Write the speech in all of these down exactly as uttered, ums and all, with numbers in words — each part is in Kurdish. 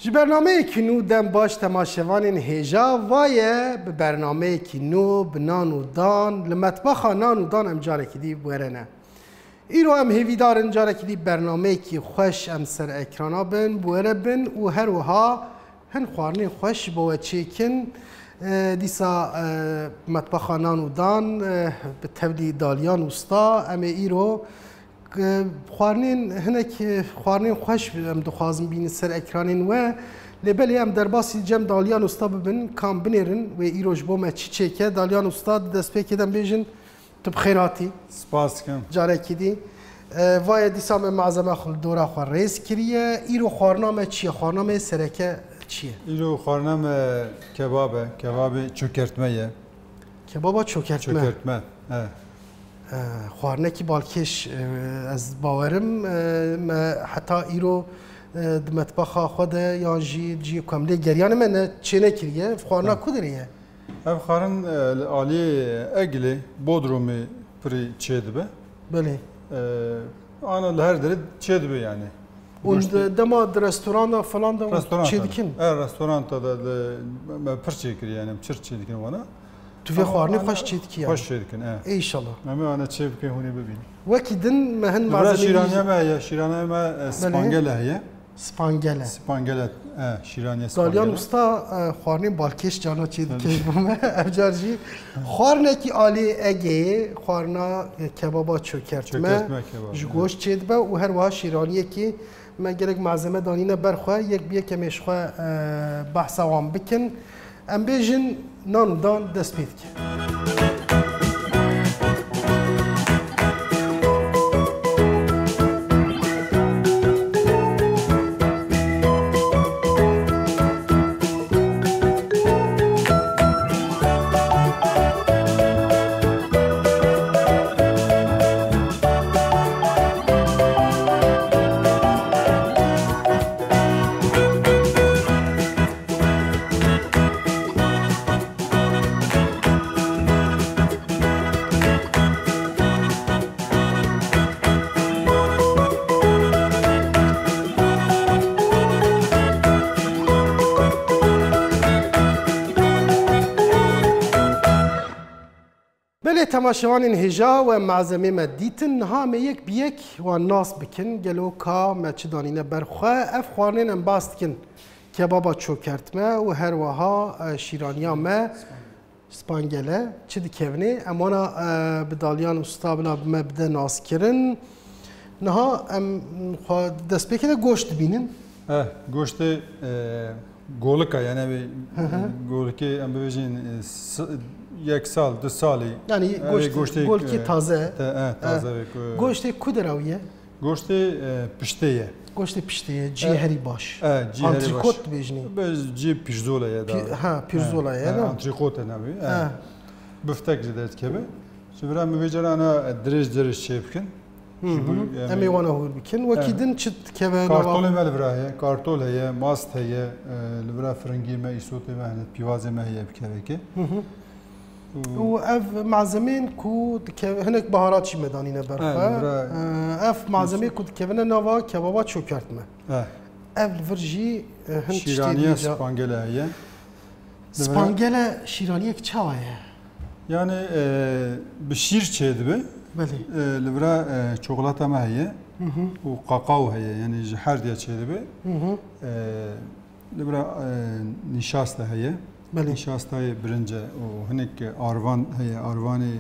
Ji bernameyekî nû dem baş temaşevanên hêja, va ye bi bernameyekî nû bi nan û dan, li metbaxa nan û dan em carekî dî bi we re ne. Îro em hêvîdar in carekî dî bernameyekî xweş em ser ekrana bin, bi we re bin û her wiha hin xwarinên xweş ji bo we çêkin. E, dîsa, e, metbaxa nan û dan, e, bi tevlî Dalyan Usta, em ê îro K-, xwarinên, hinek, e, xwarinên xweş em dixwazin bînin ser ekranên we. Lê belê em derbasî Cem Dalyan Usta bibin, ka em binêrin wê îro ji bo me çi çêke. Dalyan Usta, di destpêkê de em bêjin, tu bi xêr hatî. Spas dikim. Carekî dî. E, vaye dîsa me malzeme xwe li dora xwe rêz kiriye. Îro xwarina me çi ye? Xwarina me sereke çi ye? Îro xwarina me kebab e. Kebabê çûkertme ye. Kebaba çûkertme. Çûkertme, he. E, xwarinekî balkêş, e, ez bawerim, e, me heta îro, e, di metbaxa xwe de yan jî cihê ku em lê geriyane me ne çênekiriye. Ev xwarina He. ku derê ye? Ev xwarin, e, li alî Egilê, Bodrumê pirî çêdibe. Belê. E, ana li her derê çêdibe yani. Û Goştê de-, dema di restoranda falan da Restoranta çê de. dikin? E, restoranta de, de me pir çêkirî yani, em çir çêdikin wana. Tu vê Ama xwarinê ana xweş çêdikî yani. Xweş çêdikin, e. Ê, înşallah. Em ê ana çê bikin, hûn ê bibînin. Wekî din me hin Li vir malzemeyê şîraniya me heye, şîraniya me, e, Belê. spangele heye. Spangele. Spangele, e, şîraniya Dalyan spangele. Usta, e, xwarinên balkêş carna çêdike Belê. ji bo me. Ev car jî xwarinekî alî Egeyê, xwarina, e, kebaba çûkertme. Çûkertme kebabê, Ji e. goşt çêdibe û her wiha şîraniyekî Me gerek malzeme danîne ber xwe, yek bi yek em ê ji xwe, e, behsa wan bikin. Em bêjin nan û dan dest pê dike. Belê temaşevanên hêja we malzemê me dîtin, niha me yek bi yek wan nas bikin. Gelo ka me çi danîne ber xwe? Ev xwarinên em bas dikin. Kebaba çûkertme û her wiha, e, şîraniya me spangele çi dikevine? Em wana, e, bi Dalyan Usta bila bi me bide naskirin. Niha em xwe destpêkê de goşt dibînin. Eh, goştê, e, golika, yani ev Hı hı. golikê em bibêjin, e, s-, yek sal, du salî. Yani Ev ê goşt, goştê, golikê e, taze. te-, e, taze Eh, ve ku- Goştê ku de rawiye? Goştê, e, piştê ye. Goştê piştê ye, cihê E, herî baş. e, cihê herî baş. Antrikot dibêjin. Be, cihê pirzola ye da. Pi-, ha, pirzola E, ye, e, da. Antrikot e navê. E. E. Biftek jî derdikeve. Ji vira em vê cara ana dirêj dirêj çê bikin. Hı hı. Ji bo, em ê wana hûr bikin. Wekî E. din çi dikeve nava? Kartolê me li vira heye, kartol heye, mast heye, e, li vira firingî me, îsotê me hene, pîvazê me heye bi kevekê. Hı hı. Û Û ev malzemên ku dike-, hinek baharat jî me danîne ber He, xwe. li vira E, ev malzemê ku dikevine nava kebaba çûkertme. He. Ev li vir jî, e, hin tiştê Şîraniye dî ca- spangele heye. Li vira Spangele şîraniyek çawa ye? Yani, e, bi şîr çêdibe. Belê. E, li vira, e, çokolata me heye Hı hı. û kakao heye. Yani ji her diya çêdibe. Hı hı. E, Li vira, e, nîşasta heye. Belê. Nîşastayê birince û hinek arvan heye, arvanê,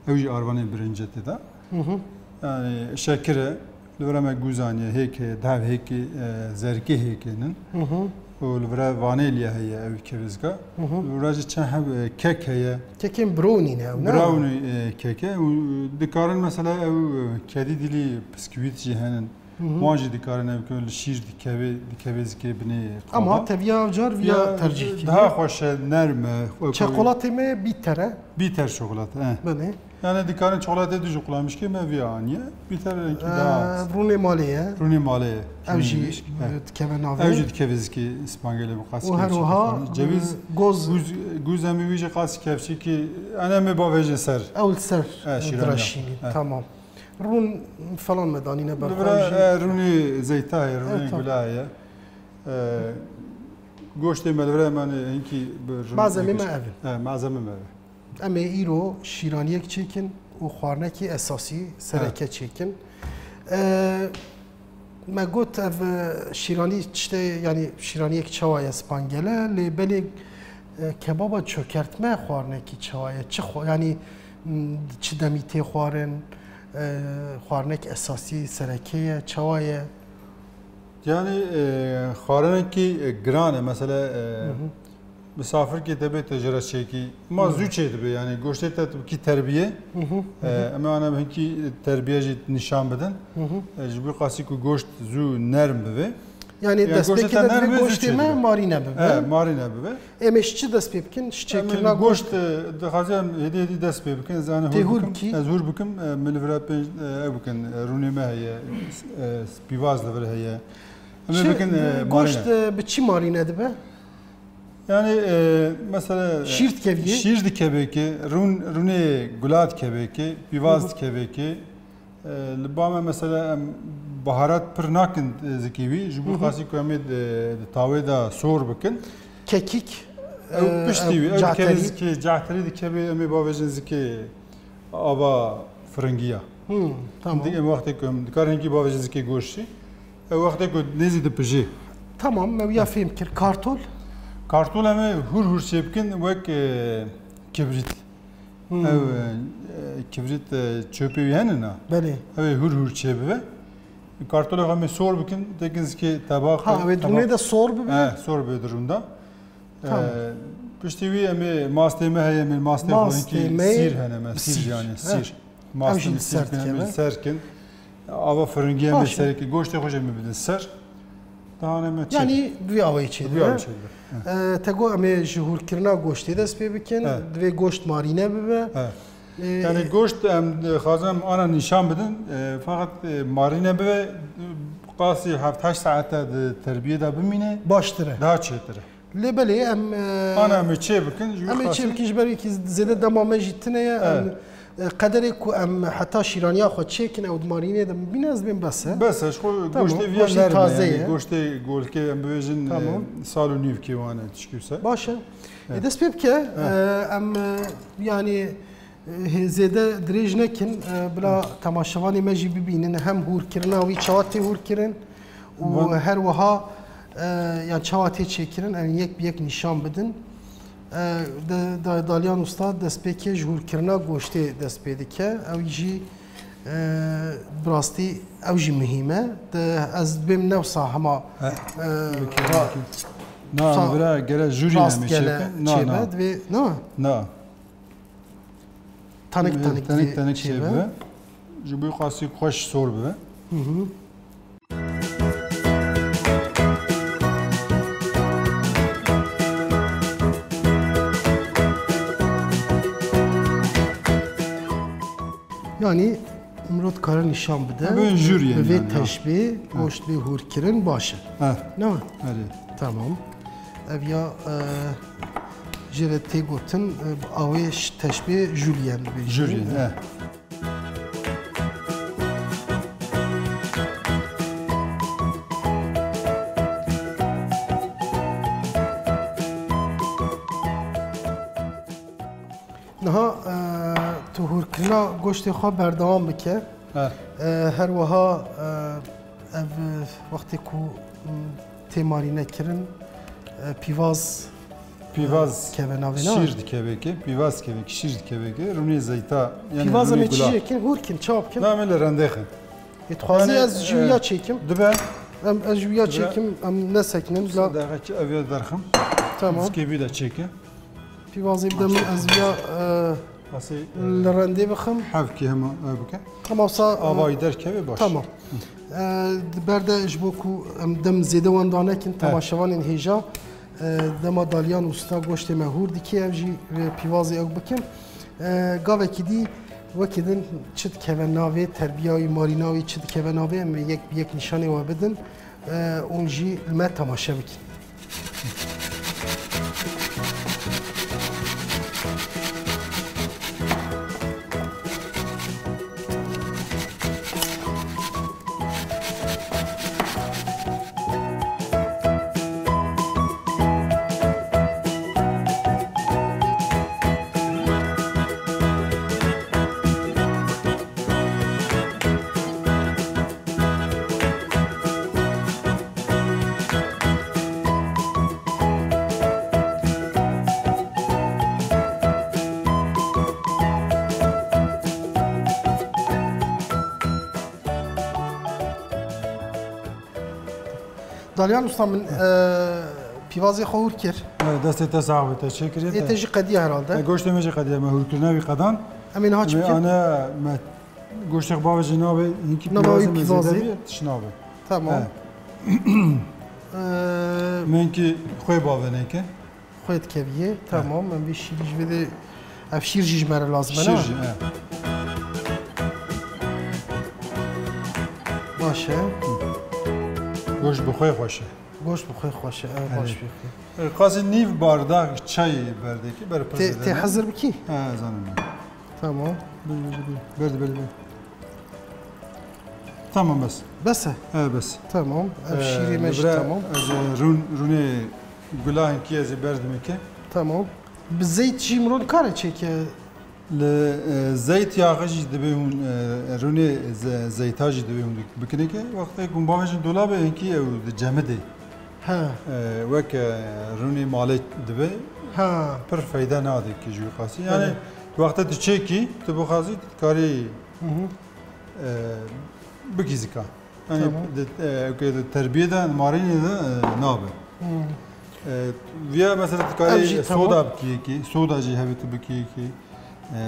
ew jî arvanê birince tê de. Hı hı. Yani şekir e, li vira me guzaniye hêk heye, dev hêkê, e, zerkê hêkê nin. Hı hı. Û li vira vanelya heye ew kevizga. Hı hı. Li vira jî çend heb, e, kek heye. Kekên brownie ne ew, ne? Brownie, e, kek e. Û dikarin mesela ew, e, kedî dilî bisküvît jî henin. Hı hı. Wan jî dikarin ev ku li şîr dikeve, dikeve zikê binê Ama qaba. teviya ev car viya Ya, tercîh kiriye. Daha xweş e, nerm e. Wek Çekolatê me bîter e. Bîter çikolata, he. Belê. Yani dikarin çikolatê du jî qulamîş ke me viya aniye. Bîter renkî Ee, daha az. Rûnê malê ye. Rûnê malê ye. Ew jî, Rûnê, he. e, dikeve navê. Ew jî dikeve zikê spangelê bi qas Û her kevçî wiha, dikevin. Ceviz, e, goz. guz, guz em wî jî qas kevçî ki, ene me bavêje ser. Ew li ser, He, e, şîraniya. diraşînî. He. Tamam. Rûn falan me danîne ber Li xwe vira, jî. e, rûnê zeyta heye, rûnê Evet, tamam. gula heye. E, goştê me li vir e, em ê hinkî bi rin-, Malzemê me ev in. E, malzemê me ev e. Em ê îro şîraniyek çêkin û xwarinekî esasî sereke çêkin. E, me got ev, e, şîranî tiştê, yanî şîraniyek çawa ye spangele, lê belê, e, kebaba çökertme xwarinekî çawa ye? Çi xwa-, yanî, m, çi demî tê xwarin? E, xwarinek esasî sereke ye, çawa ye? Yanî, e, xwarinekî, e, giran e. Mesela, e, Hı hı. misafirkê te bê te jê re çêkî. Ma Hı. zû çê dibe, yanî goştê te tu bikî terbiyê. Hı hı, hı E, hı. em ê ana hinkî terbiye jî nîşan bidin. Hı hı. E, ji bo qasî ku goşt zû nerm bibe. Yanî Yani destpêkê goştê te de nerm divê be, goştê zû me çê dibe. marîne bibe. E, marîne bibe. Em ê ji çi dest pê bikin? Ji Em ê çêkirina goşt, goşt. e, dixwazim hêdî hêdî dest pê bikin. Ez, yani, Tê hûr hûr bikim, bikî? ez hûr bikim, e, min li vir pê, e, ew bikin, e, rûnê me heye, s-, e, pîvaz li vir heye. Em ê Çi, bikin, e, e, goşt, marîne. e, bi çi marîne dibe? Yani, e, mesela, e, Şîr dikeviyê? şîr dikevê ki, rûn, rûnê gula dikevê ki, pîvaz Hı hı. dikevê ki, E, li ba me mesela em baharat pir nakin, e, zikê wî. Ji bo Hı hı. qasî ku em ê di, di tawê de sor bikin. Kekik, Ew e, piştî wî, ew dikeve caterî. Zikê, caterî dikeve, em ê bavêjin zikê ava firingiya. Hı, tamam. Dik em wextê ku em dikarin hinkî bavêjin zikê goştî. Ew wextê ku nêzî dipijê. Tamam, me wiya fêm kir. Kartol? Kartol em ê hûr hûr çê bikin wek, e, kibrît. Hmm. Ew, e, kibrît, e, çöpê wî hene na? Belê. Ew ê hûr hûr çê bibe. Kartolê xwe em ê sor bikin, tekin zikê tebax Ha, be, ew ê tebax. Dûnê de sor bibe? He, sor bibe di rûnda. Tamam. E, piştî wî em ê mastê me heye, em ê mastê xwe Mastê hinkî me sîr hene me, sîr sîr. yani, He. sîr. Ew Mastê jî me li sîr ser bikin, em ê dikeve. ser kin. Ava firingî em ê Baş e. ser kin. Goştê xwe jî em ê bidin ser. Daha ne me çê. Yanî bi vî awayî çê Bi vî dibe. awayî çê dibe. He. E, te got em ê ji hûrkirina goştê dest pê bikin. He. Divê goşt marîne bibe. He. E, Yani goşt em dixwazin em ana nîşan bidin. E, feqet, e, marîne bibe, qasî heft heşt saete di terbiyê de bimîne. Baştir e. Daha çêtir e. Lê belê em, e, Ana em ê çê bikin, ji wî em ê çê xasî bikin, ji ber wekî zêde dema me jî tune ye, Evet. em, e, qederê ku em heta şîraniya xwe çêkin, ew di marînê de bîne, ez bêm bes e. Bes e, ji xwe Tamam, goştê viya goştê nerm e, taze yani ye. goştê golkê em bibêjin, e, Tamam. sal û nîvkê wan e, tişkî wisa. Baş e. Evet. E, dest pê bike, Evet. e, em, e, yani, Hê zêde dirêj nekin, e, bila temaşevanê me jî bibînin hem hûrkirina wî çawa tê hûrkirin û Van- her wiha, e, yan çawa tê çêkirin, em yek bi yek nîşan bidin. E, de, da, Dalyan Usta destpêkê ji hûrkirina goştê dest pê dike. Ew jî, e, bi rastî ew jî muhîm e. De, ez dibêm ne wisa hema, He. e, Wekî, ra- wekî. Na, sa- em vira gere jûrî rastgele nemê çêke. Na, çêbe, na. Divê, ne? Na. Tanik Em, tanik tanik dê tanik çêbe. çêbe. Ji bo qasî xweş sor bibe. Hı hı. Yani, mirov dikare nîşan bide. Ev jûr Bi yani, vê yani, ha. teşbê, Ha. goşt bê hûrkirin baş e. Ha. Ne? Erê. Tamam. Ev ya, e, Jê re tê gotin, e, awê ş-, teşbê Julien dibêjin. Julien, he. Niha, e, tu hûrkirina goştê xwe berdewam bike. He. E, her wiha, e, ev, e, wextê ku, m, tê marîne kirin, e, pîvaz, Pîvaz e, keve navê, ne? şîr dikeve ki, pîvaz dikeve ki, şîr dikeve ki, rûnê zeyta, yani Pîvaz rûnê em ê çi gula. jê kin, hûr kin, çawa bikin? Na, em ê li rendê xin. Ê, dixwazî Yani, ez ji e, ya çêkim. dibe. Em, ez ji ya Dibe. çêkim, em nesekinin, bila Daqekî ev ya derxim. Tamam. Zikê bî de çêke. Pîvazê bide min, ez viya, e, Asê, e, li rendê bixim. Hevkê hema ev bike. Tamam, sa, e, Avayî derkeve baş. Tamam. E, di ber de ji bo ku em dem zêde wenda nekin, He. temaşevanên hêja, e, dema Dalyan Usta goştê me hûr dikê, ev jî, e, pîvazê ew bikin. E, gavekî dî wekî din çi dikeve navê, terbiya wî, marîna wî çi dikeve navê, em ê yek bi yek nîşanê we bidin. E, hûn jî li me temaşe bikin. Dalyan Usta, min, e, pîvazê xwe hûr kir. Evet, destê te sax be, te çêkirî. Ê te jî qediya herhalde. E, goştê me jî qediya, me hûrkirina wî qedan. Em ê niha çi bikin? Ane me goştê xwe bavê jî nabe, hinkî Nava wî pîvazê me pîvazê. Zêde bî, tiş nabe. Tamam. Evet. E, Me hinkî xwê bavê neke. Xwê dikeviyê. Tamam, em vê şîrî ji vê de, ev şîr jî ji me re lazim e, Şîr ne? Jî, he. Baş e. Goşt bi xwê xweş e. Goşt bi xwê xweş e, e, baş Erê. Pêxî. E, qasî nîv bardak çayê berdekî, ber Tê, tê hezir bikî? He, zanim ben. Tamam. Bil, bil, bil, bil. Berdi, berdi, berdi. Tamam, bes. Bes e? He, bes. Tamam. Ev Ee, şîrê me jî bira tamam. Ez, e, rûn, rûnê gula hinkî ez ê berdimê ke. Tamam. Bi zeyt jî miron kare çêke? Li, e, zeyt yağı jî divê hûn, e, rûnê ze-, zeyta jî divê hûn bikine ke. Wextê ku bavêjin dolabê hinkî ew dicemidê. He. E, wek, e, rûnê malê dibe. Ha. Pir feyde nade ki ji wî qasî. Yani, Belê. Wextê tu çêkî, tu bixwazî, tu dikarî Hı hı. e, bikî zika. Yani Tamam. de, e, ke de terbiyê de, marînê de, e, nabe. Hı. E, viya mesela tu Ev jî karî tamam. Soda bikiyekî, soda jî hevê tu bikiyekî. E,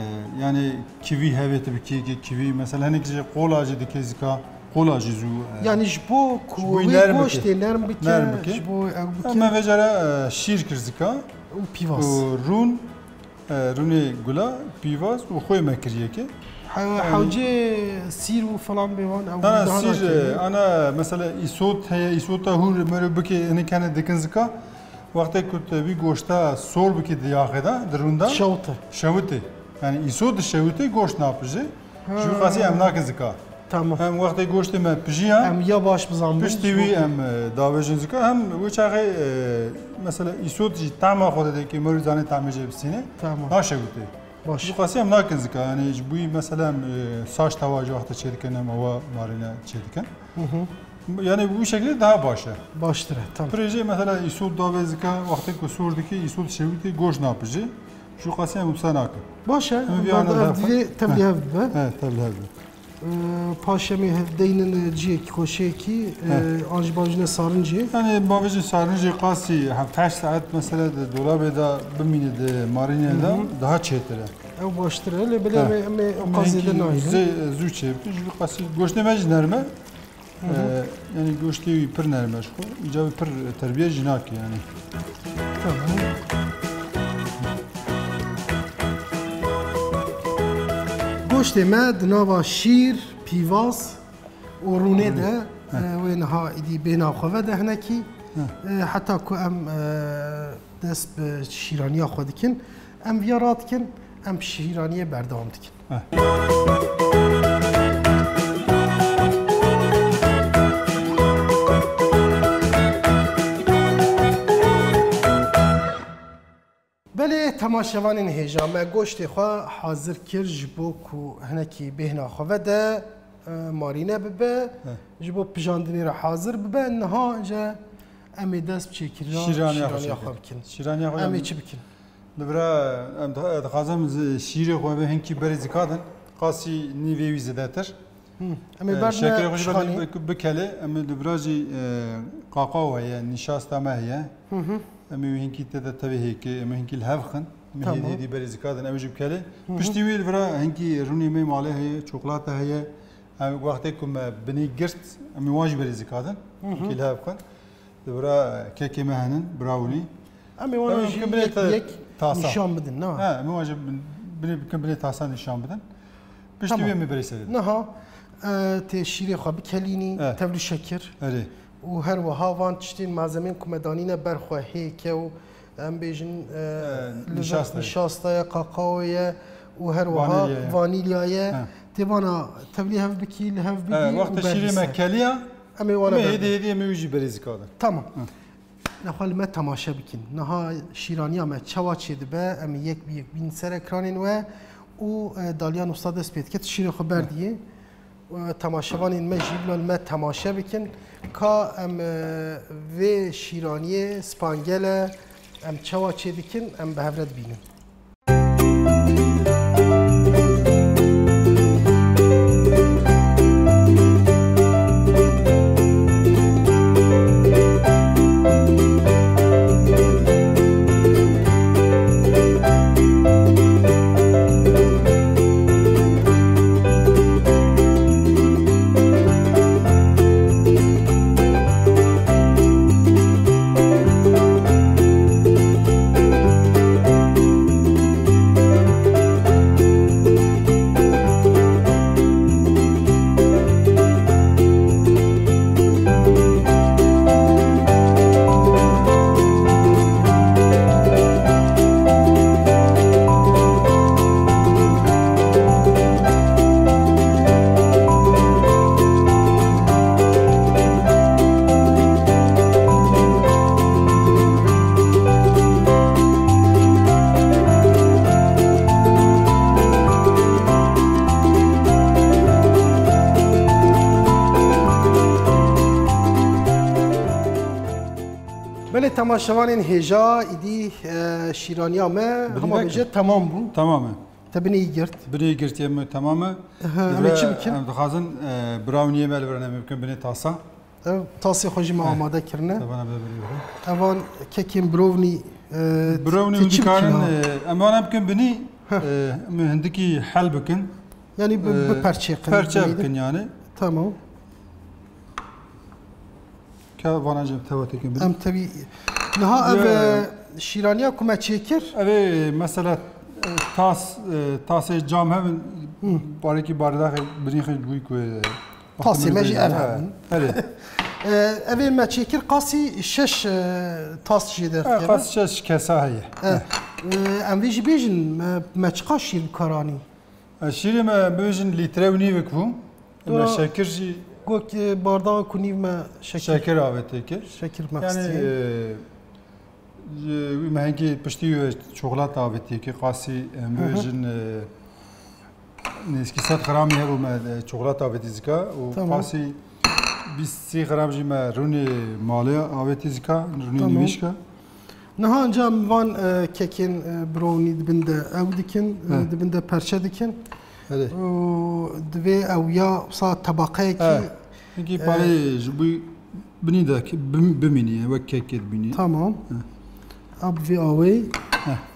yani kivî hevê tu bikiyekî, kivî mesela hinek jî qola jî dike zika, qola jî zû, e, Yani ji bo ku ji bo wê nerm bike. Goştê nerm bike, Nerm bike. Ji bo ew bike. Em vê cara, e, şîr kir zika. Û pîvaz. Û rûn E, rûnê gula, pîvaz û xwê me kiriye ke. He-, Yani hewcê sîr û falan bê wan, ew Na, na, daha sîr, nakiriye. E, ana, mesela îsot heye, îsota hûr mero bike, hinek hene dikin zika. Wextê ku te vî goşta sor bike di yaxê de, di rûn de. Şewite. Şewite. Yani îsot di şewite goşt napije. Ha. Ji wî qasî em nakin zika. Tamam. Em wextê goştê me pijiya, Em ya baş bizanbin. Piştî wî em, e, davêjin zika. Hem wê çaxê, e, mesela îsot jî tahma xwe dide ki merû zanê tahmê jê bisîne. Tamam. Naşewite. Baş. Ji qasî em nakin zika. Yani ji bo wî mesela em, e, saç tawa ji wexta çêdikin, em awa marîne çêdikin. Hı hı. Yani bu şekilde daha baş e. Baştir e, tamam. Pirê jê mesela îsot davê zika, wextê ku sor dike, îsot şewite, goşt napije. Ji qasî em wisa nakin. Baş e, Em vî em ana ev laf- divê tevlî Heh. Hev dibe. He, tevlî hev dibe. Ee, paşê em ê deynin ciyekî, koşeyekî, Heh. ee, an jî bavêjine sarincê. Yani bavêjin sarincê qasî heft heşt saet mesela di dolabê de bimîne di marînê de Hı hı. daha çêtir e. Ew baştir e, lê belê Heh. em ê, em ê Em ê qazê de hinkî nayînin. zê-, zû çê bikin. Ji vî qasî goştê me jî nerm e. Hı hı. Ee, yani goştê wî pir nerm e ji xwe. Îca wî pir terbiye jî nake yani. Tamam. Goştê me di nava şîr, pîvaz û rûnê de, Hı. e, wê niha îdî bêhna xwe vede hinekî. Hı. E, heta ku em, e, dest bi şîraniya xwe dikin. Em viya radikin, em şîraniyê berdewam dikin. Heh. Belê, temaşevanên hêja, me goştê xwe hazir kir ji bo ku hinekî bêhna xwe vede, e, marîne bibe, Heh. ji bo pijandinê re hazir bibe. Niha je em ê dest bi çêkirina Şîraniya xwe şîraniya çêkin. xwe bikin. Şîraniya xwe Em ê em çi bikin? Li vira em di-, dixwazim zi-, şîrê xwe vê hinkî berê zikadin, qasî nîvê wî zêdetir. Hı. Em ê E, berdine şekerê xwe jî pişxanê. berdin bi-, bikelê, em ê li vira jî, e, kakao heye, nîşasta me heye. Hı hı. Em ê wî hinkî tê de tevê hêkê, em ê hinkî li hev xin. Em ê Tamam. hêdî hêdî berê zikadin, ew jî bikelê. Hı hı. Piştî wî li vira hinkî rûnê me malê heye, çokolata heye. Em wextê ku me binê girt, em ê wan jî berê zikadin. Hı hı. Hinkî li hev xin. Li vira kekê me henin, brownie. Em ê wan Em ê jî bikin binê yek te-, yek tasa. nîşan bidin, ne? He, em ê wan jî bin-, binê, bikin binê tasa nîşan bidin. Piştî Tamam. wê em ê berê serê. Niha, e, tê şîrê xwe bikelînî, Evet. tevlî şekir. Erê. Û her wiha van tiştên malzemên ku me danîne ber xwe hêke û em bêjin, e, Ee, li nişasta ye. nişasta ye, kakao ye û her wiha Vanilya ye. vanilya ye. He. Tê vana tevlî hev bikî, li hev bidî Ee, û wexta berdî şîrê me ser. keliya, Em ê wana em ê hêdî berdin. hêdî em ê wî jî berê zikadin. Tamam. Hı. Nexwe li me temaşe bikin. Niha şîraniya me çawa çêdibe, em ê yek bi yek bînin ser ekranên we û, e, Dalyan Usta dest pê dike, tu şîrê xwe berdiyê. E, temaşevanên me jî bila li me temaşe bikin. Ka em, e, vê şîraniyê spangele em çawa çêdikin, em bi hev re dibînin. Temaşevanên hêja, îdî, e, şîraniya me hema bêje temam bû. Tamam e. Te binê girt. Binê girtiye me, tamam e. Aha, em ê çi bikin? Em dixwazin, e, browniyê me li vir ne, em ê bikin binê tasa. Ev tasê xwe jî me amade kirine. Tevana be binê vir. Evan kekên brownî, e, brownî tu çi dikarin, bikin ha? E, em vana bikin binî, e, em ê hindikî hel bikin. Yani bi, e, bi perçe qin, perçe bikin yani. Tamam. Ka vana cem teva tekin bin. Em tevî. Niha ev, e, şîraniya ku me çêkir? Ev ê mesela, e, tas, e, tasê cam hevin, barekî bardaxê birîxê bûy ku, e, tasê me jî ev hevin. Erê. E, ev ê me çêkir qasî şeş, e, tas jê derkeve. Qasî şeş kesa heye. E, e, em vê jî bêjin, me, me çiqa şîr bi kar anî? E, şîrê me bibêjin lître û nîvek bû. Me şekir jî. Got, e, bardaxek û nîv me şekir. Şekir avêtê kir. Şekir me xistî. E, ji wî me hingî piştî wî çokolata avêtê kir. Qasî, e, bibêjin, e, nêzîkî sed gramî hebû me, e, çokolata avêtî zika û qasî bîst sî gram jî me rûnê malê avêtî zika, rûnê nîvîşka. Niha anca em van, e, kekên, e, brownie dibin de ew dikin, e, dibin de perçe dikin. Erê. Û divê ew ya wisa tebaqeyekî, e, hingî parê ji bo binî de ki-, bim-, bimînî, wek kekê dibînî. Tamam. Ew bi vî awê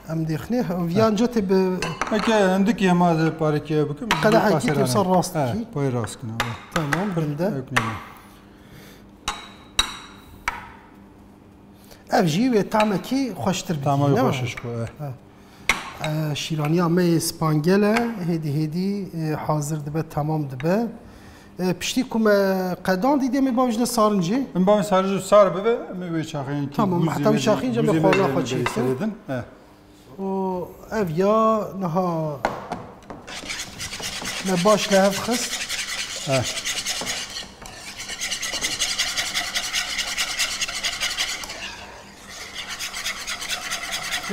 em dêxinê. Ev ya anca tê bi... Eke hindikî hema de parekî ew bikim, qedehekî tê wisa rast dikî. Payê rast kin, ew. Tamam, bin de. Ew kinê. Ev jî wê tamekî xweştir bidî, ne? Tamekî xweş ji xwe, e. E, şîraniya me yê spangel e, hêdî hêdî, e, hazir dibe, temam dibe. E, piştî ku me qedandî dê me bavêjine sarincê. Em bavên sarincê sar bibe, em ê wê çaxê... Tamam, heta wî çaxê înce me xwarina xwe çêkin. E. Û ev ya niha me baş li hev xist. He.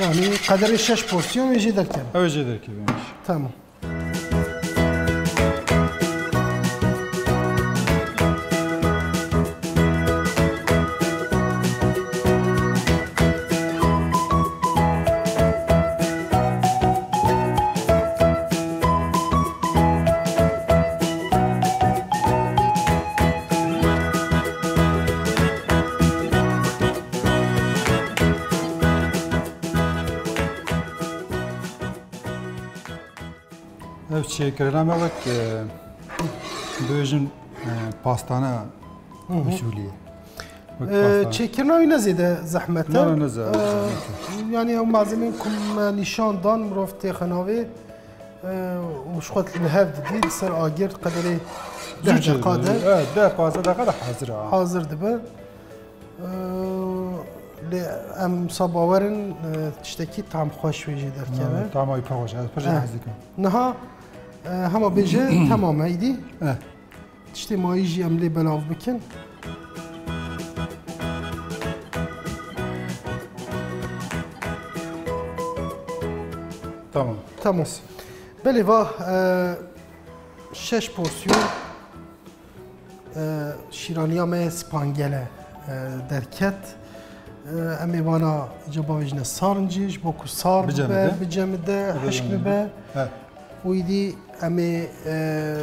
Yani qederê şeş porsiyon wê jê derkeve. Ew ê jê derkeve. Tamam. Ev çêkirina me wek, e, bibêjin, e, pastane usulî ye. Wek, e, pastane. Çêkirina wî ne zêde zehmet e. Ne, ne, ne zehmet e. E, yani ew malzemên ku me nîşan dan, mirov têxe navê, e, û ji xwe li hev didî, li ser agir qederê deh deqa de. E, deh, pazdeh deqa de hazir e. Hazir dibe. Lê em wisa bawer in, e, tiştekî tam xweş wê jê derkeve. Tama wî pir xweş e, ez pir jê hez dikim. Niha, e, hema bêje temam e, îdî. Eh. Tiştê mayî jî em lê belav bikin. Tamam. Tamam. Belê va, e, şeş porsiyon. E, şîraniya me spangele, e, derket. E, em ê vana îca bavêjine sarincê, ji bo ku sar bibe, bicemide, hişk bibe. He. Û îdî em ê, e,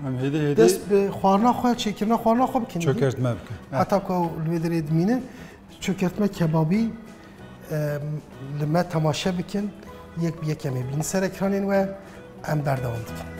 em hêdî hêdî dest bi xwarina xwe, çêkirina xwarina xwe bikin îdî. Çökertme bikin. He. Heta ku ew li wê derê dimîne. Çökertme kebabî, e, li me temaşe bikin, yek bi yek em ê bînin ser ekranên we, em berdewam dikin.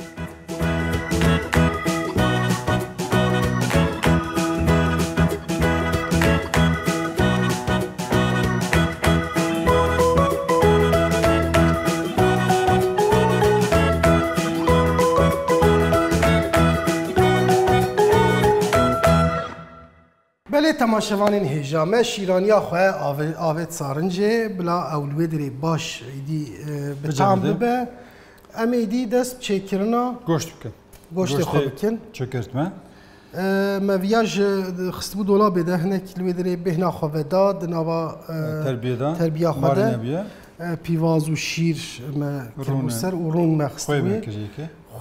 Belê temaşevanên hêja me, şîraniya xwe ave-, avêt sarincê, bila ew li wê derê baş êdî, e, bi tam bibe. Em êdî dest bi çêkirina goşt bikin. Goştê xwe bikin. Çökertme. E, me viya ji xistibû dolabê de hinek li wê derê bêhna xwe veda, di nava, e, terbiye de, terbiya xwe de. E, pîvaz û şîr me kiribû ser û rûn me xistibû.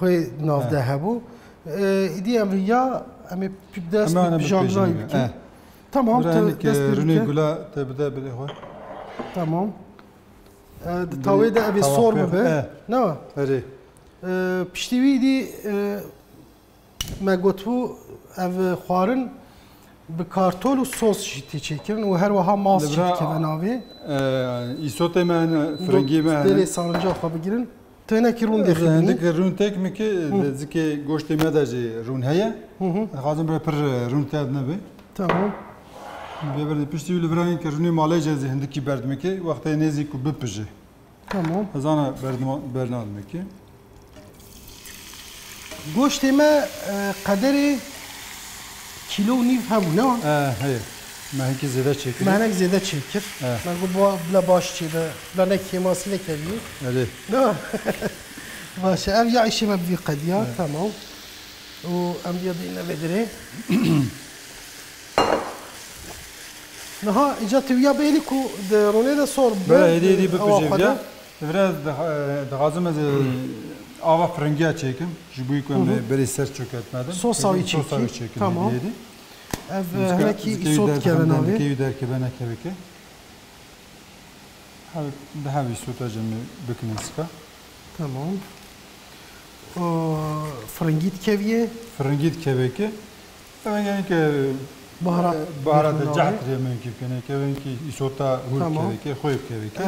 Xwê nav de hebû. E, îdî em viya, em ê dest bi bijandinayî bikin. E. Tamam, Bira tu hinek, dest e, pê rûnê bike. Gula te bide birê xwe. Tamam. E, di Birê tawê de evê sor tawafê bibe. Xwe, e. Na? Erê. E, piştî wî dî, e, me gotibû ev xwarin bi kartol û sos jî tê çêkirin û her wiha mas jî Li bira, dikeve navê. E, îsotê me hene, firingî me hene. Dêrê sarinca xwe bigirin. Tu hinekî rûn dixî. Hindik rûn têk min kir, Hı. di zikê goştê me de jî rûn heye. Hı hı. Dixwazim bire pir rûn têk nebe. Tamam. Bê berdin piştî wî li vir hinekî rûnê malê jî ez ê hindikî berdimekê, wextê nêzî ku bipije. Tamam. Ez ana berdima-, bernadimekê. Goştê me, e, qederê kîlo û nîv hebû, ne wa? E, heye. Me hinkî zêde çêkir. Me hinek zêde çêkir. E. Me got, "Ba-, bila baş çêbe, bila ne kêmasî nekevî." Erê. Ne wa? Baş e. Ev ya îşê me bi vî qediya, E. Tamam. Û em diya deyne vê dirê. Niha îca tu ya bêlî ku di rûnê de sor bibe, Bele, hêdî, hêdî ewa bipije xwe de. Viya. Biraz diha-, dixwazim ez, e, ava firingiya çêkim. Ji bo ku em Hı hı. ê berê ser çûket me de. Sosa wî Sosa çêkî. Wî çêkim Tamam. hêdî, hêdî. Ev, e, Zika-, hinekî zikê wî îsot derkeve, keve navê. Dikê wî derkeve, nekeve ke. Hev-, di hev îsota cem bikin zika. Tamam. O, firingî dikeviyê? Firingî dikeve ke. Ev, yani ke, Baharat e, baharat bêjin navê. Cehtirê mumkin bikene ke, ev ki îsota hûr Tamam. Keve ke, xwe bikeve ke. E,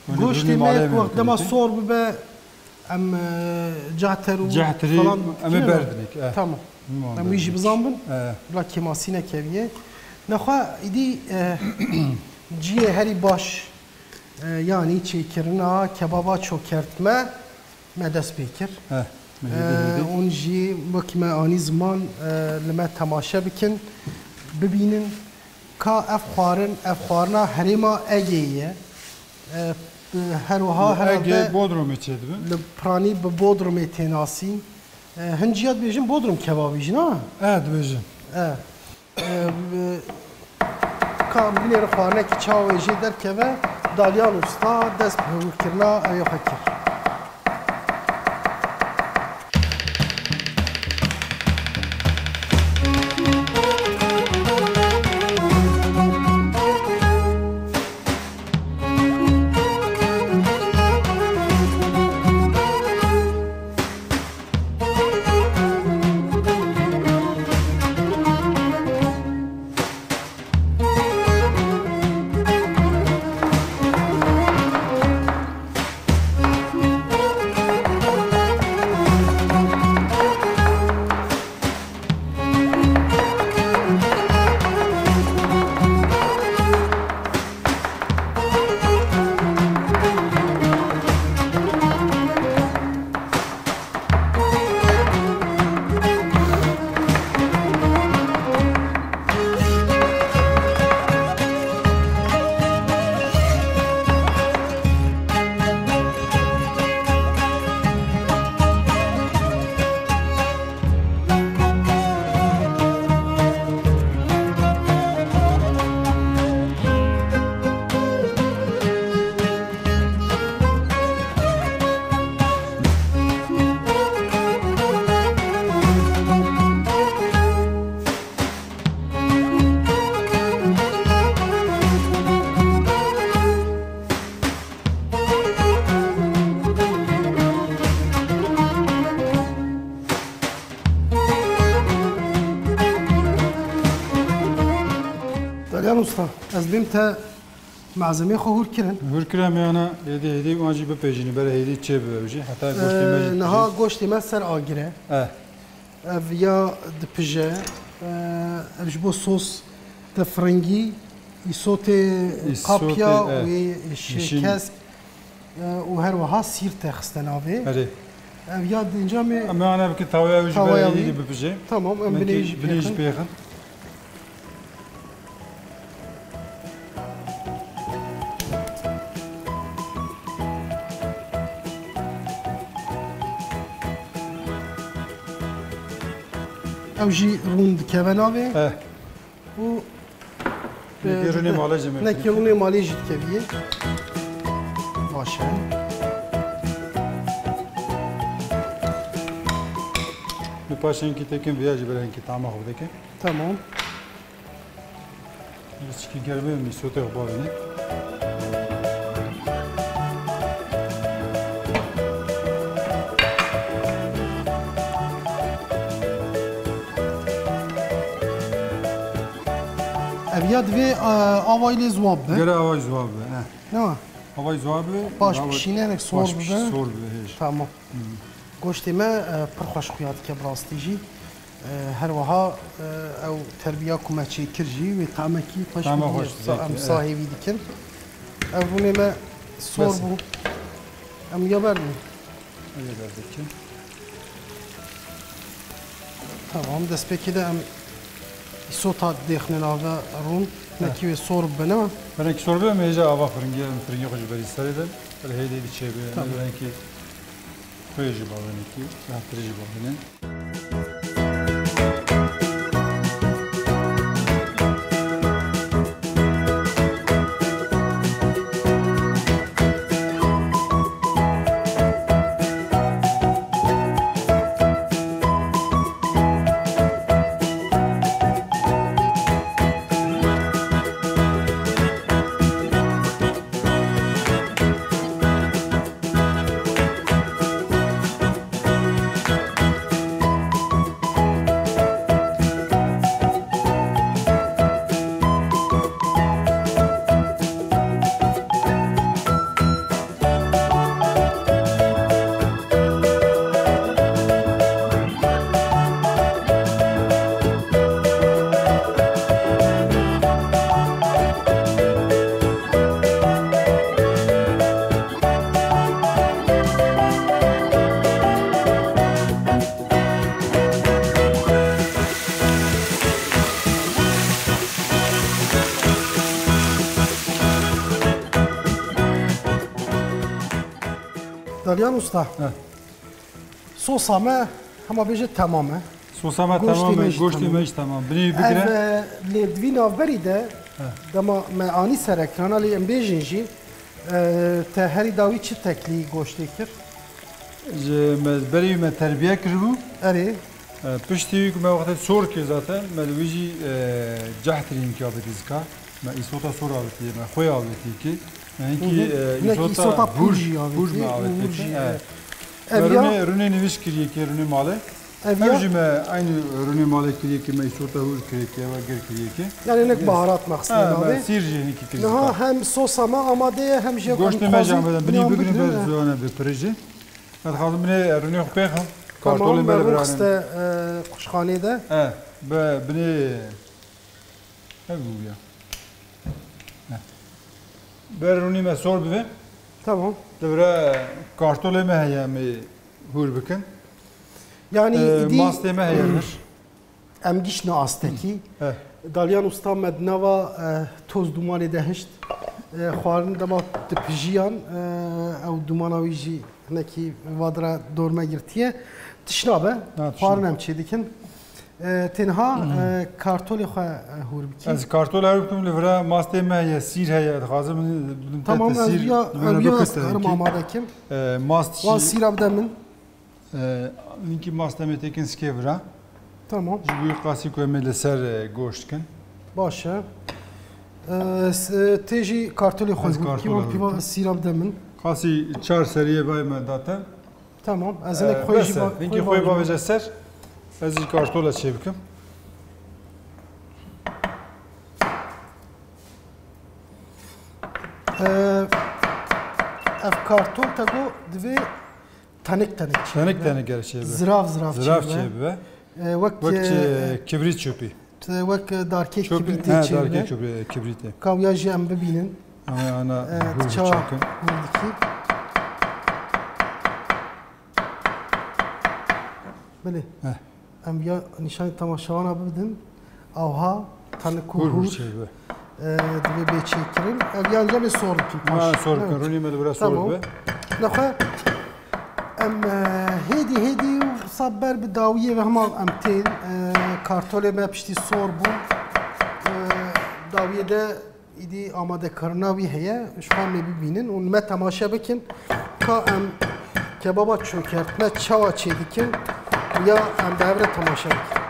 Hûn goştê hûn me malê wek dema mumkin. Sor bibe, em, e, cehter û Cehtirî falan em ê dikine berdinê ke, e. Tamam. Em wî jî bizanbin. E. Bila kêmasî nekeviye. Nexwe îdî, e, ciyê herî baş, e, yanî çêkirina kebaba çokertme me dest pê kir. He, me hêdî, E, hêdî. Hûn jî wekî me anî ziman, e, li me temaşe bikin, bibînin ka ev xwarin, ev xwarina herêma Egeyê ye. E, her wiha Li herhalde Egê Bodrumê çêdibin. Li Piranî bi Bodrumê tê nasîn. E, hin ciya dibêjin Bodrum kebabî jî, na? E, dibêjin. E, e, ka em binêrin xwarinekî çawa wê jê derkeve, Dalyan Usta dest bi hewirkirina ew ê xwe kir. Dalyan Usta, ez bêm te malzemê xwe hûr kirin. Hûr kira me yana hêdî hêdî wan jî bipêjînî, bere hêdî çê bibe jî. Heta goştê me jî Ee, niha goştê me ser agir e. Eh. Ev ya dipije, e, ev ji bo sos de firingî, îsotê Îsotê, qapya e, wê şêkesk, e, û her wiha sîr te xiste navê. Erê. Ev ya di encamê Em ana bikin tawaya wî jî tawaya bere wî. Êdî bipije. Tamam, em binê jî pêxin. Ew jî rûn dikeve navê. Eh. Û, Nekî e, rûnê malê jî me nekî rûnê malê jî dikeviyê. Baş e. Bi paşenkî tekin viya jî bere hinkî tama xwe bideke. Tamam. Piçekî germ e, em îsotê xwe bavêne. Ev ya divê, e, avayî lê ziwa bibe. Gere avayî ziwa bibe, he. Ne wa? Avayî ziwa bibe. Paş pişîne, hinek sor bibe. Sor bibe, hêj. Tamam. Goştê me, e, pir xweş xuya dike bi rastî jî. E, her wiha, e, ew terbiya ku me çêkir jî wê tamekî xweş bidî. Em sahê wî dikin. Ev rûnê me sor bû. Em ya berdin. Ew ê derdikin. Tamam, destpêkê de em îsota dêxine nava rûn. Nekî wê sor bibe, ne? Belekî sor bibe, em hêja ava firingê, em firingê xwe ji berî serê de. Belê hêdî hêdî çêbe. Tamam. Belekî Xwê jî bavênekî, rehettirî jî bavêne. Dalyan Usta. He. Sosa me, hema bêje temam e. Sosa me temam e, goştê me jî temam. Binê wî bigire. Ev, e, lê di vî navberî de, dema me anî ser ekrana, lê em bêjin jî, e, te herî dawî çi teklî goştê kir? Ji me, berî me terbiye kiribû. Erê. E, piştî wî ku me wextê sor kir zaten, me li wî jî, e, cehtirîn kir avêtî zika. Me îsota sor avêtiye, me xwê avêtiye ki. Me hinkî, e, îsota hûr, hûr me avêtiye ki. Ev ya rûnê, rûnê nivîs kiriye ki, rûnê malê. Ev jî me eynî rûnê malê kiriye ki, me îsota hûr kiriye ki, ev gir kiriye ki. Yani nek baharat me xistine navê. Sîr jî hinkî kiriye. Niha hem sosa me amade ye, hem jî goştê me jî amade. Binî bigrin ber ziwana bi pirijî. Ez dixwazim binê rûnê xwe pêxim. Kartolê me li vira ne. Tamam, me rûn xiste, e, quşxanê de. E, bi binê. Ev bû ya. Heh. Ber rûnî me sor bibe. Tamam. Li vira kartolê me heye, em ê hûr bikin. Yani, e, îdî mastê me heye vir. Em giştine astekî. Heh. Dalyan Usta me di nava, e, toz dumanê de hişt. E, xwarin dema dipijiyan, e, ew dumana wî jî hinekî vadira dor me girtiye. Tişna be, xwarin em çê dikin. E, tenha, e, kartolê xwe, e, hûr bikî. Ez kartolê hûr bikim, li vira mastê me heye, sîr heye, dixwazim bidim te sîr. Tamam, ez ya, ev ya ez karim amade kim. E, mast jî. Wan sîra bide min. E, hinkî mast em ê têkin sikê vira. Tamam. Ji bo qasî ku em ê li ser, e, goşt kin. Baş e. E, s-, e, tê jî kartolê xwe hûr bikî, wan pîva sîra bide min. Qasî çar seriyê vay me date. Tamam, ez hinek xwe jî ba-, hinkî xwe bavêje ser. Ez jî kartola çê bikim. Ee, ev kartol te got divê tenik tenik çê bibe. Tenik tenik gere çê bibe. Zirav zirav çê bibe. Zirav çê bibe. Ee, wek, wek, e, kibrît çopî. Te wek darkê kibrîtê çê bibe. Darkê kibrîtê. Ka wiya jî em bibînin. Em ê ana hûr çawa biçekin. Hûr dikî. Belê. Heh. Em ya nîşanî temaşevana bibidin. Awha tenik û hûr, hûr çê bibe. E, divê bê çêkirin. Ev yan cem ê sor bikin paş. Ha, sor bikin. Evet. Rûnî me li vira sor bibe. Tamam. Nexwe em, e, hêdî hêdî û wisa ber bi dawiyê ve hema em tên, e, kartolê me piştî sor bûn. E, dawiyê de îdî amadekirina wî heye, ji xwe em ê bibînin û me temaşe bikin ka em kebaba çûkertme çawa çêdikin ya em bi hev re temaşe bikin.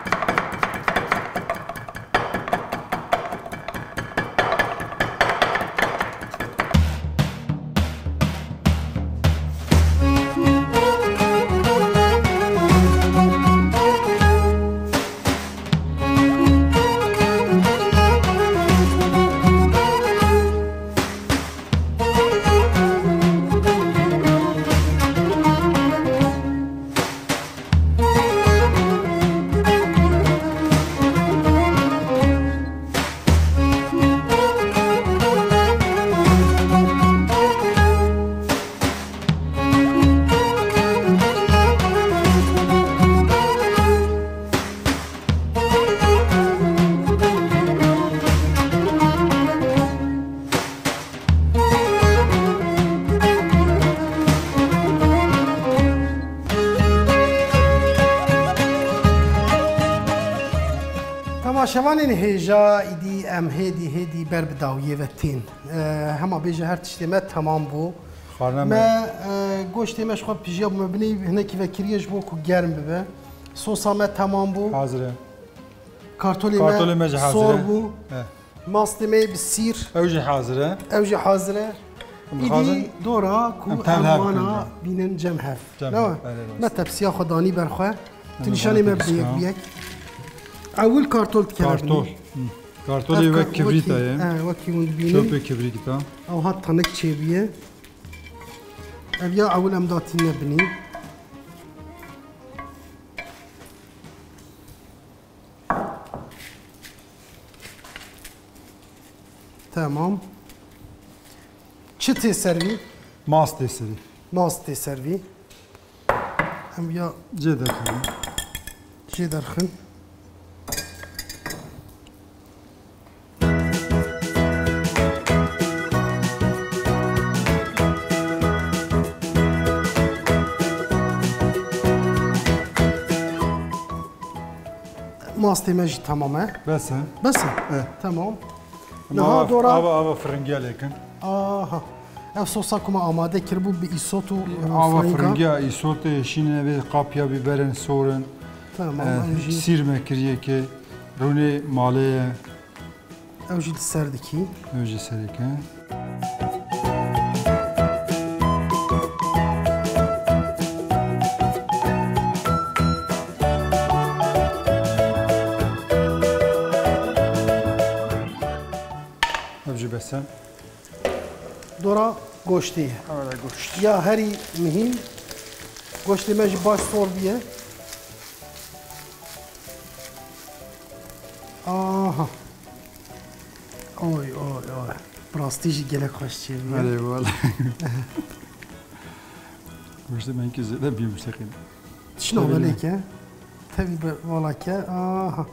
Şevanên hêja îdî em hêdî hêdî ber bi dawiyê ve tên. E, hema bêje her tiştê me temam bû. Xwarina me. Me, e, goştê me ji xwe pijiya bû me binê hinekî vekiriye ji bo ku germ bibe. Sosa me temam bû. Hazir e. Kartolê Kartolê me me jî hazir sor e. bû. E. Mastê me yê bi sîr. Ew jî hazir e. Ew jî hazir e. Em dixwazin Îdî dora ku em tev em hev wana bikin. bînin cem hev. Cem Ne hev, wa? belê, rast. Me tepsiya xwe danî ber xwe. Tu Em nîşanê me bana bi yek tepsiya. bi yek. Ewil kartol dikeve Kartol. binî. Hı. Kartolê Ev wek ka-, kibrîta wekî, ye. he, wekî hûn dibînin. Çöpê kibrîta. Ew hat tanik çêbûye. Ev ya ewil em datîne binî. Tamam. Çi tê ser vî? Mast tê serî. Mast tê ser vî. Em ya Cê derxin. Jê derxin. Mastê me jî temam e. Bes e. Bes e? E. Temam. Ama Niha ava, dora ava, ava firingiya lêkin. Aha. Ev sosa ku me amade kiribû bi îsot û, e, Ava firinga. firingiya, îsotê, şînê vê qapya biberin sorin. Tamam, E, ew jî. sîr me kiriye ke rûnê malê ye. Ew jî li ser dikî. Ew jî sereke. Ev jî bes e. Dora goştê ye. Ew de goşt. Ya herî mihîm, goştê me jî baş sor bûye. Aha. Oy, oy, oy. Bi rastî jî gelek xweş çêbûye. Erê, wala. Goştê me hinkî zêde bî muşteqî. Tişna Tevî ne? belê ke. Tevî be vala ke. Aha.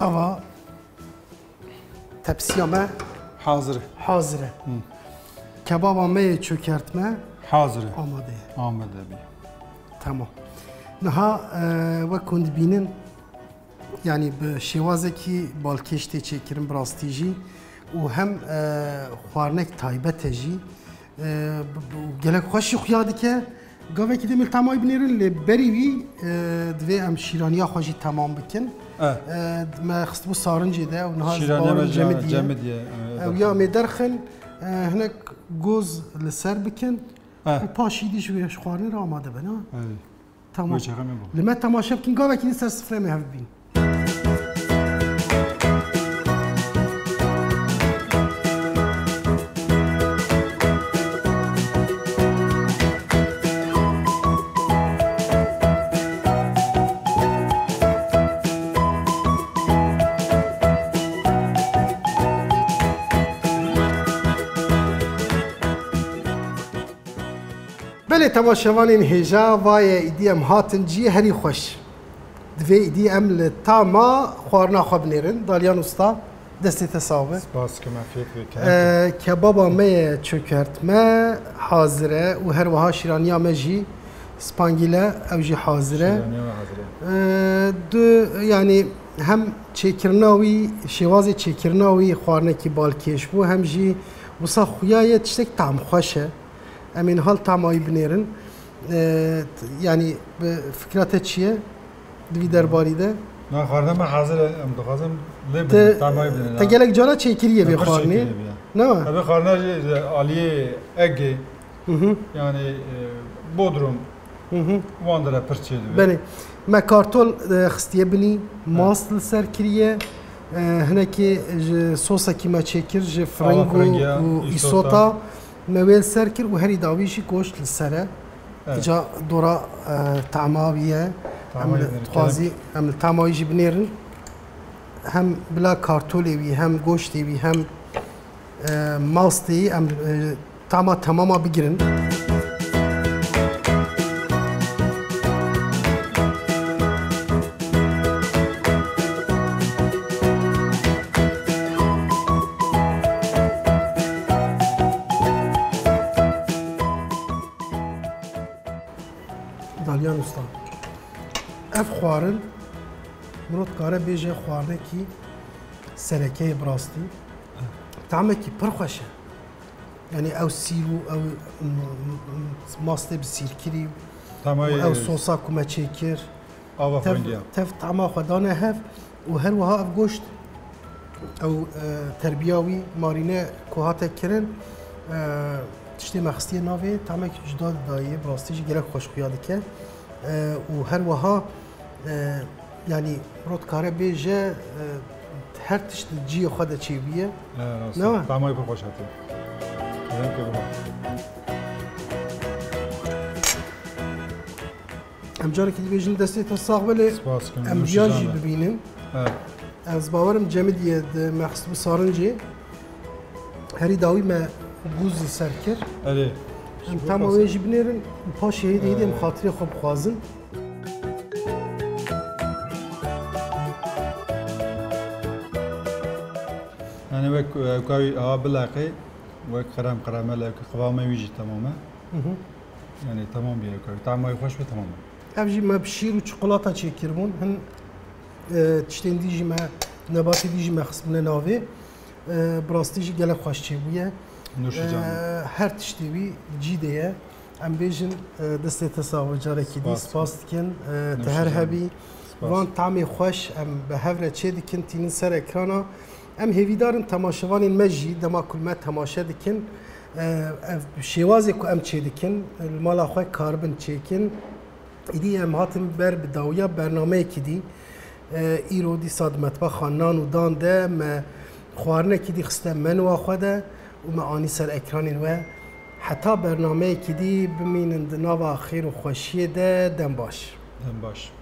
Ava. Tepsiya me Hazir e. hazir e. Hı. Kebaba me yê çökertme Hazir e. amade ye. Amade bî. Tamam. Niha, e, wek hûn dibînin, yanî bi şêwazekî balkêş tê çêkirin bi rastî jî û hem, e, xwarinek taybet e jî. E, b-, b-, gelek xweş jî xuya dike. Gavekî dê em li temayî binêrin, lê berî wî, e, divê em şîraniya xwe jî temam bikin. E. E, me xistibû sarincê de û niha ez Şîraniya bawerim me jî cemidî ye. cemidî ye, e, Ew ya derxin. em ê derxin, e, hinek goz li ser bikin E. û paşî dî ji wê ji xwarinê re amade be, ne? E. Tamam. Wê çaxê me bû. Li me temaşe bikin, gavekî din ser sifrê me hev bîn. Belê temaşevanên hêja, vaye îdî em hatin cî herî xweş. Divê îdî em li tama xwarina xwe binêrin. Dalyan Usta, destê te sax be. Spas dikim, afiyet be, kerem ke. Ee, kebaba me ye çökertme hazir e û her wiha şîraniya me jî spangîle, ew jî hazir e. Şîraniya me hazir e. Ee, du, yanî hem çêkirina wî, şêwazê çêkirina wî xwarinekî balkêş bû, hem jî wisa xuya ye tiştek tam xweş e. Em ê niha li tamayî binêrin. E, t-, yanî bi fikra te çi ye di vî derbarî de? Na, xwarina me hazir e, em dixwazin lê Te, binin, tamayî binin, te ha. gelek cara çêkiriye vê Te pir xwarinê. çêkiriye bî, ya. Ne wa? Ev xwarina jî ji aliyê Egê, Hı hı. yanî, e, Bodrum, Hı hı. wan dire pir çêdibe. Belê. Me kartol, e, xistiye binî, mast li ser kiriye, e, hinekê ji sosekî me çêkir, ji Ala firing û, firingiya, û îsota. îsota. Me wê li ser kir û herî dawî jî goşt li ser e. Evet. Îca dora, e, tama wî ye. Tama Em li, yê dixwazî, em li tama wî jî binêrin. Hem bila kartolê wî, hem goştê wî, hem, e, mastê wî, em, e, tama temama bigirin. Dalyan Usta. Ev xwarin, mirov dikare bêje xwarinekî serekeyê bi rastî. Tamekî pir xweş e. Yanî ew sîr û ew m-, m-, m-, mastê bi sîrkirî û Tamay ew sosa ku me çêkir. Ava Tev, xwendiya. Tev tama xwe dane hev û her wiha ev goşt, ew, e, terbiya wî marîne ku hate kirin, e, tiştê me xistiye navê, tamek cuda didayê, bi rastî jî gelek xweş xuya dike. E, û her wiha, e, yanî mirov dikare bêje, e, her tişt di cihê xwe de çêbûye. E, rast e. Ne? Tamay pir xweş hatiye. Rengê bira. Em carekî dibêjin destê te sax be lê Spas dikim, em nûşî viya can jî be. Bibînin. Evet. Ez bawerim Cemidiyê di Mexsibû Sarincê herî dawî me gûz li ser kir. Erê. Em Ji bo tama pas- wê jî binêrin û paşê hêdî hêdî em Ee. Xatirê xwe bixwazin. Yani wek, e, ewka wî aha bileqê, wek qirem qiremel, ewka qivame wî jî temam e. Hı hı. Yani tamam bir ewka wî. Tamam, hoş ve tamam. Ev jî me bi şîr û çikolata çêkiribûn. Hin, e, tiştên dî jî me, nebatê dî jî me xistbûne navê. E, bi rastî jî gelek xweş çêbûye. Nûşîcan. E, her tiştê wî cî de ye. Em bêjin, e, destê te sax be carekî dî. Spas. Spas dikin. E, te her Nûşîcan. Hebî. Spas. Van tamê xweş em bi hev re çê dikin, tînin ser ekrana. Em hêvîdar in temaşevanên me jî dema ku me temaşe dikin, e, ev şêwazê ku em çê dikin, li mala xwe karibin çêkin. Îdî em hatin ber bi dawiya bernameyekî dî. E, îro dîsa di metbaxa nan û dan de me xwarinekî dî xiste menûa xwe de û me anî ser ekranên we. Heta bernameyekî dî bimînin di nava xêr û xweşiyê de. Dem baş. Dem baş.